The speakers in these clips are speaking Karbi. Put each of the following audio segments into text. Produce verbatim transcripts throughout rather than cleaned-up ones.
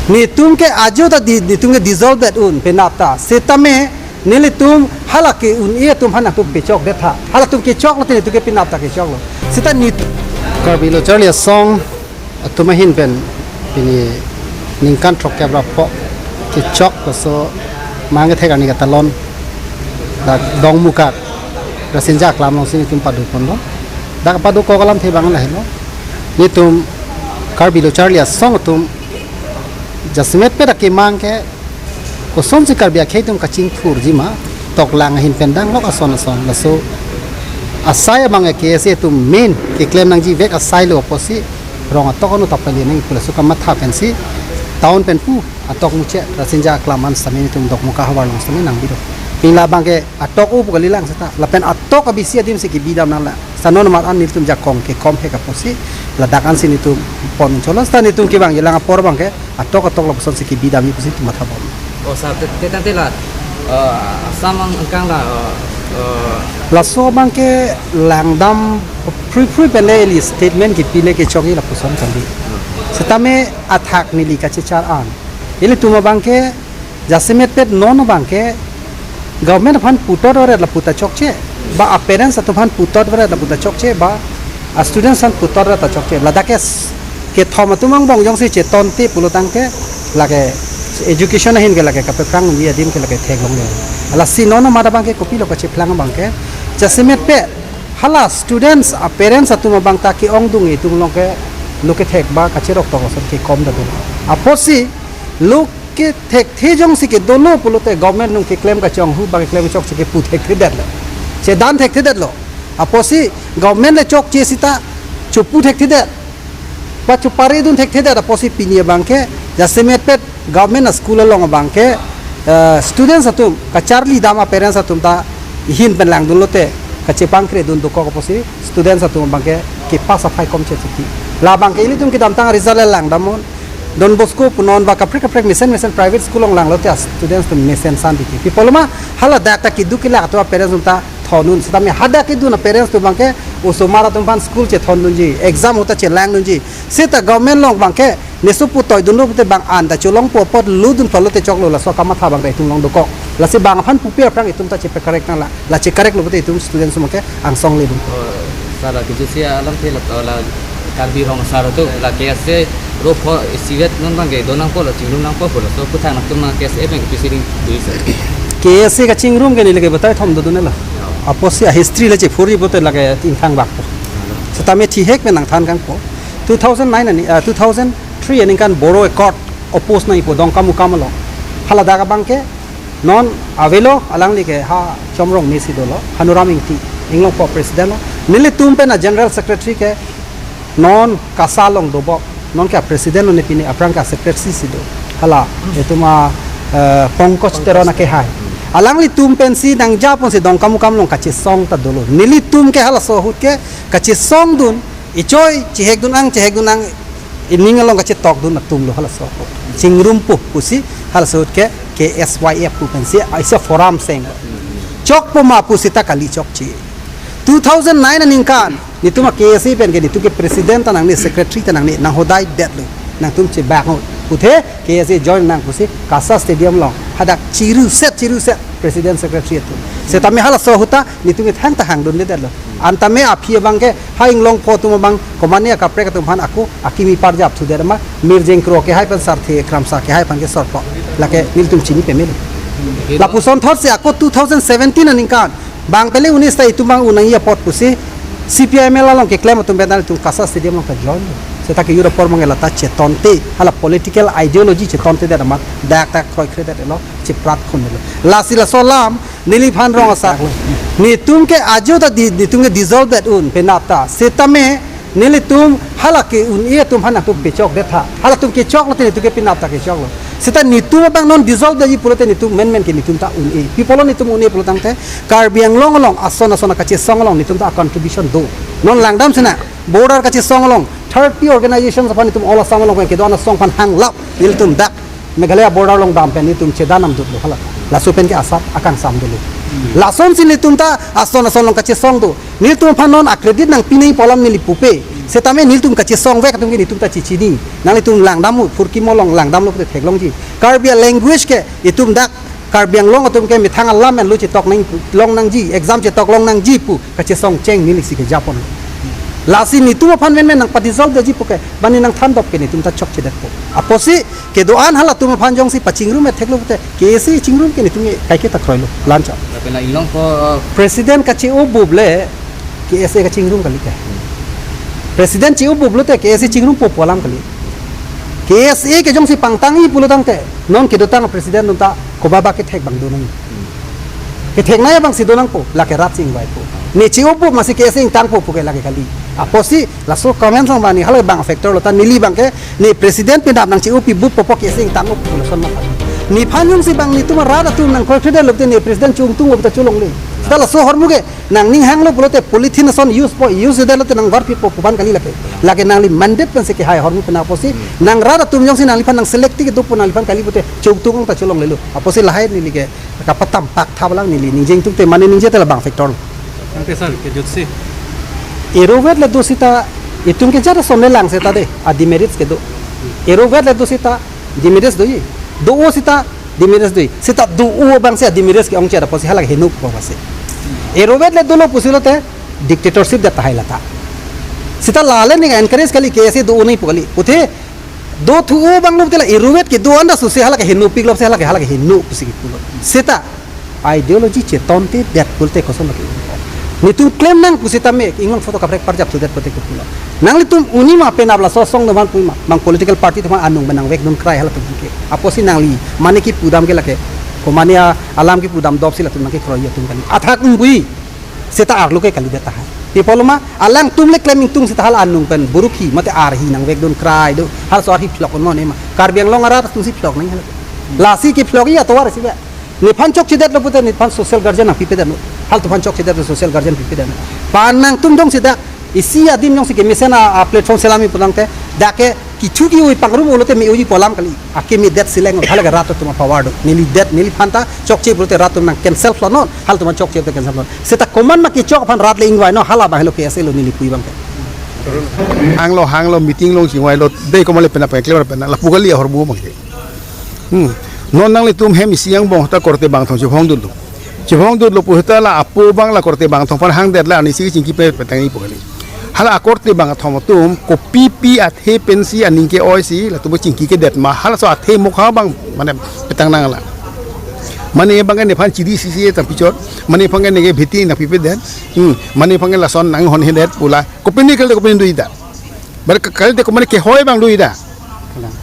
Netum ke ajo ta di, netum ke dissolve det un penap ta. Setame nelitum hala ke-un-e atum aphan nangtum pechok det tha. Halatum kechok lote netum ke penap ta kechok lo. Seta nit Karbi Lo Charli Asong atum ahin pen pini ningkan throkkep ra pho kechok laso mang kethek arni katalon dak Dongmukak Rasinja Aklam alongsi netum pado ponlo. Dak pado kok alamthe abang lahelo. Netum Karbi Lo Charli Asong atum jasemet pet akemang ke kosonsi Karbi akhei atum kachingthurji ma, toklang ahin pen danglok ason ason, laso asai abang ke K S A atum main keklem nangji vek asai lo apotsi rong atok anu ta pali nang pu laso kamatha pensi town pen pu atok muche Rasinja Aklam an sitame netum Dongmukak havar along sitame nangbi do. Pini labang ke atok o pu kalilang seta, lapen atok abisi adim si kebi dam nanglang. Seta non amat an netum jakong kekom hek apotsi ladak ansi netum pon cholo. Seta netum kevangji lang apor abang ke atok atok lapusonsi kebi damji pusi netum matha bom. Oh, sir, te, te tangte la, eh, Assam ang angkang la, eh, eh, laso abang ke langdam phrui phrui pen le ili statement kepile kechokji lapuson kali. Setame athak neli kachechar an, ilitum abang ke jasemet pet non abang ke government aphan putot varet lapu ta chokche, ba a parents atum aphan putot varet lapu ta chokche, ba a students aphan putot varet ta chokche. Ladak ke s-, kethom atum angbong jongsi chetonte pulo tangte lake education ahin ke lake kapephrang unji adim ke lake theklongle. Lasi non amat abang ke kopilo kacheplang abang ke, jasemet pet hala students a parents atum abang ta ke-ongdung itum along ke lo kethek ba kacherok tong ason kekom ta dolo. Apotsi lo kethekthe jongsi kedolo pulote government nung keklem kachonghu ba keklem chokche kepu thekthedetlo. Chedan thekthedetlo. Apotsi government le chokche seta chopu thekthedet, ba chopare dun thekthedet apotsi pini abang ke jasemet pet government a school along abang ke, eh, students atum kacharli dam a parents atum ta ahin pen langdun lote kachepangkre dun dokok apotsi students atum abang ke kepass aphai komche chiki. Labang ke ilitum kedamtang result langdam un. Don Bosco punon ba kaprek kaprek mesen mesen private school along lang lote a students atum mesen san diki. Pi apotlo ma, hala dak ta keduk kelak atum a parents atum ta thondun. Setame hadak kedun a parents atum abang ke osomar atum aphan school chethondunji, exam ahut ta chelangdunji. Seta government along abang ke neso pu toidunlo pute bang an ta cholongpo apot lodun pulote choklo, laso kamatha abang ta itum along dokok. Lasi bang aphan pupe aphrang itum ta chepekorrect nanglang. La chekorrect lo pute itum students atum ke angsong ledun. Oh, sir, kejutsi alamthe la, la Karbi Rong Asar atum la K S A ro pho isivet non abang ke donangpo lo, chingrum nangpo pulo. So puthak nangtum K S A abang ke pisiring dui, sir. K S A kachingrum ke neli ke batai thom dodun lo. Apotsi a history le chephurji pute lake ingthang bak po. Setame thihek pen nangthan kangpo. Two thousand nine ani, ah, two thousand three aningkan Bodo Accord oppose nangpo Dongkamukam along. Haladak abang ke non avelo, alangli ke ha Chomrong Mesi dolo, Hanuram Ingti, Inglongpo president lo. Nelitum pen a general secretary ke non KASA along dobok, non ke a president lo ne pini, aphrang ke a secretary si do. Hala, itum a, eh, Pankaj Teron akehai. Alanglitum pensi nangjaponsi Dongkamukam along kachesong ta dolo. Nelitum ke halaso ahut ke kachesongdun, ichoi chehekdun ang, chehekdun ang, ining along kachetokdun atum lo halaso. Chingrumpo pusi halaso ahut ke K S Y F pu pensi aisa forum seng. Chokpo ma pusita kali chokche. Two thousand nine aningkan netum a K S A pen ke netum ke president ta nangne, secretary ta nangne, nanghodai detlo. Nangtum chebak ahut pute K S A join nang pusi KASA Stadium along hadak chiruset chiruset president secretary atum. Setame halaso ahut ta netum ke thangta hangdunde detlo. Antame aphi abang ke ha Inglongpo atum abang komane akaprek atum aphan ako akimi parjap thudet ma, Mirjeng Kro akehai pen Sarthe Kramsa akehai aphan ke sorpo. Lake nelitum chini pemelo. Lapuson thotsi ako two thousand seventeen aningkan bang pele un-e seta itum bang un nangji apot pusi C P I M L along keklem atum pen itum KASA Stadium along ta join. Seta ke ura apor mangela ta chetonte, hala political ideology chetontedet amat dak dak kroikredetlo, cheprat khunlo. Lasi laso alam neliphan Rong Asar lo. Netum ke ajo ta di, netum ke dissolve det un penap ta. Setame nelitum hala ke-un-e atum aphan nangtum pechok det tha. Halatum kechok lote netum ke penap ta kechok lo. Seta netum abang non dissolve detji pulote netum menmen ke netum ta un-e. Pi apotlo netum un-e pulo tangte Karbi Anglong along ason ason kachesong along netum ta contribution do. Non langdam sena border kachesong along thirty organizations aphan netum All Assam along pen kedo-an asong aphan hanglap nelitum dak Meghalaya border along dam pen netum chedan namdutlo hala. Laso pen ke asap akangsam dolo. Lasonsi netum ta ason ason along kachesong do. Netum aphan non a credit nangpinei pu alam neli pupe. Setame nelitum kachesongvek atum ke nelitum ta chechini. Nanglitum langdamnon, phurkimo along langdamlo pute theklongji. Karbi a-language ke itum dak Karbi Anglong atum ke methang alam enlo chetok nang longnangji, exam chetok longnangji pu kachesong cheng nelisi kejapon. Lasi nelitum aphan menmen nangpadissolve detji puke, bani nangthandok ke nelitum ta chokchedetpo. Apotsi kedo-an halatum aphan jongsi pachingrum etheklo pute, K S A chingrum ke nelitum ke kaike ta kroilo, lancha. Lapen la inglong ko, uh, President kache-o bup le, K S A kachingrum kali ke. President che-o bup lote K S A chingrumpo pu alam kali. K S A ke jongsi pangtangji pulo tangte, non kedotang president non ta koba ba kethek abang donang. Ketheknei abangsi donangpo, lake rat si ingvaipo. Ne che-o bup masi K S A ingtangpo puke lake kali. Apotsi laso comment song bani hala bang factor lo ta neli abangke ne president penap nangche-opi bup popo K S A ingtangpo pu lason ma kali. Nephan jongsi bang nelitum rat atum nangkroikre detlo pute ne president chungtung o ta cholongle. Ta laso ahormu ke nangning hanglo pulote polythene ason use po, use detlote nangvarpipo pu abang kali lake. Lake nangli mandate pensi kehai ahormu pen apotsi nang rat atum jongsi nangliphan nang select ti kedopo nangliphan kali pute chungtung ta cholonglelo. Apotsi lahai neli ke kapatam pak thap lang neli ningjeng tungte mane ningje te labang factor lo. Tangte sir, kejutsi. Erovet le do sita itum ke jara som le lang seta de, a demerits kedo. Erovet le do sita demerits doji. Do-o sita demerits doji. Sita do-o abangsi a demerits ke-ongchot apotsi hala heno pu abangsi. Erovet le dolo pusi lote dictatorship det tahai lata. Sita lale ning encourage kali K S A do-o nangji pu kali. Pute dothu-o abang lo pute la erovet kedo anda susi hala henopik lo pusi hala hala heno pusi kipulo. Sita ideology chetonte det pulote koson lake. Nelitum claim nang pusitame inglong photo kaprek parjap sudet pute kipulo. Nanglitum unima penap laso asong doman puma, bang political party atum anung benang vekdun krai halatum ke. Apotsi nangli mane kipu dam ke lake. Komane a alam kipu dam dopsi latum nangkekroi atum kali. Athak umbui. Sita arlo ke kalidet tahai. Pi apotlo ma, alangtum le claim ingtung sita hala anung pen burukhi mate arhi nangvekdun krai do. Halaso arhi phlok-un mo ne ma. Karbi Anglong arat atumsi phlok nang hala. Lasi kephlokji atovar si ba. Nephan chokchedetlo pute nephan social guardian nangpipedetlo. Halatum aphan chokchedetlo social guardian pipedetlo. Pen nangtum jongsi dak isi adim jongsi kemesen a, a platform selamji pu tangte dak ke kichu ki-oi pangrum-o lote me-oji pu alam kali. Akemedet si leng hala ke rat atum a-power do. Neli det neliphan ta chokche pulote rat atum nang cancel lo non. Halatum aphan chokche te cancel lo. Sita komat ma kechok aphan rat le ingvai non hala abang helo K S A lo neli pu abangke. Hanglo hanglo meeting along chingvailo dei komat le penap pen clear penap lapu kali ahormu abangke. Hmm. Non nanglitum hem isi angbong ta korte bangthom chephongdunlo. Chephongdunlo pu sita la apo abang la korte bangthom aphan hangdet la ani si chingki pe petangji pu kali. Hala akorte bangthom atum kopipi athe pensi aning ke-oisi latum chingki kedet ma halaso athe mokha abang mane petang nanglang. Mane abangke nephan chiri sisi tang pichot, mane abangke neke bheti nangpipedet, hmm, mane abangke lason nanghonhedet pu la kopine kali kopine do-ida. Bar ka-, kali de komane kehoi abang do-ida.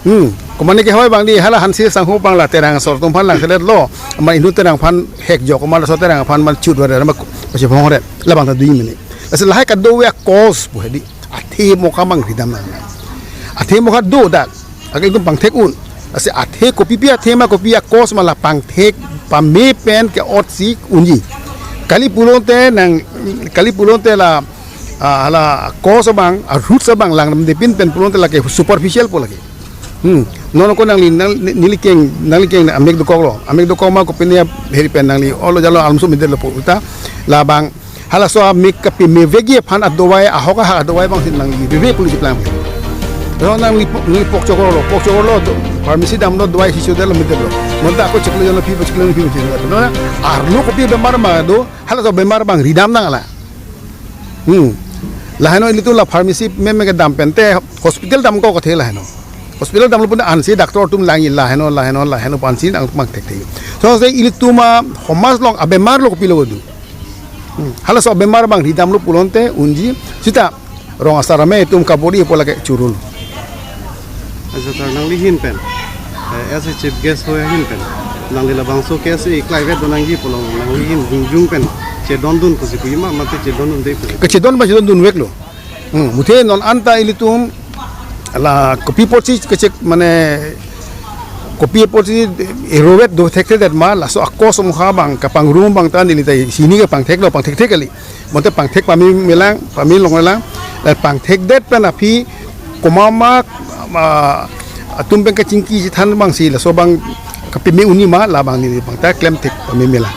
Hmm, komane kehoi abang di hala Hanse sangho abang la Terang asor atum aphan langseletlo. Amat inut Terang aphan hekjok, amat laso Terang aphan man chut varet, amat ko-, kosi phongret. Labang ta do-i mene. Lasi lahai kedo-ve a-cause pu hedi. Athe mokha abang ridam nang. Athe mokha do dak. Akel atum pangthek un. Lasi athe kopipi athe ma kopi a-cause ma la pangthek pame pen ke-otsi unji. Kali pulote nang, kali pulote la, ah, la cause abang, a-roots abang langdamde pin pen pulote lake superficial pu lake. Hmm. Non ko nangli, nang, ni-, neli keng, nangli keng amek dokoklo. Amek dokok ma kopine heri pen nangli olo jalo alumso midetlo pu ta. Labang halaso amek kapemevekji aphan adovai ahok ahak adovai abangsi nangli veve pu chiplang. Lo nangli pok, nangli pok chokorlo, pok chokorlo do, pharmacy damlo dovai hichodetlo midetlo. Nonta ako chiklo jalo pi, chiklo pi, chiklo. Non arlo kopi bemar ma do, halaso bemar abang ridam nang ala. Hmm. Laheno ilitum la pharmacy meme kedam pente hospital damkok athe laheno. Hospital damlo pun ansi doctor atum langji laheno, laheno, laheno pu ansi nang mang thekthe. So se ilitum a-homaj along abemar lo kopilo do. Hmm. Halaso abemar abang ridamlo pulote unji sita rong asar ame atum kabor-i pu lake churul. Ajo sir, nangli ahin pen, eh, as a chief guest ahoi ahin pen, nangli labangso K S A klaivet do nangji pulo nangli ahin jongjung pen chedondun pusi puji ma mate chedondunde pusi? Kachedon ba chedondunveklo. Hmm, muthe non anta ilitum la kopi apotsi kechek mane kopi apotsi erovet do thekthedet ma laso a-cause mokha abang kapangrum abang ta neli ta sini ke pangtheklo pangthekthek kali. Bonta pangthek pame melang, pame longlang, la pangthekdet pen aphi komat ma, ah, atum pen kachingki chethan abangsi laso abang kapeme unji ma labang neli abang ta klemthek pame melang.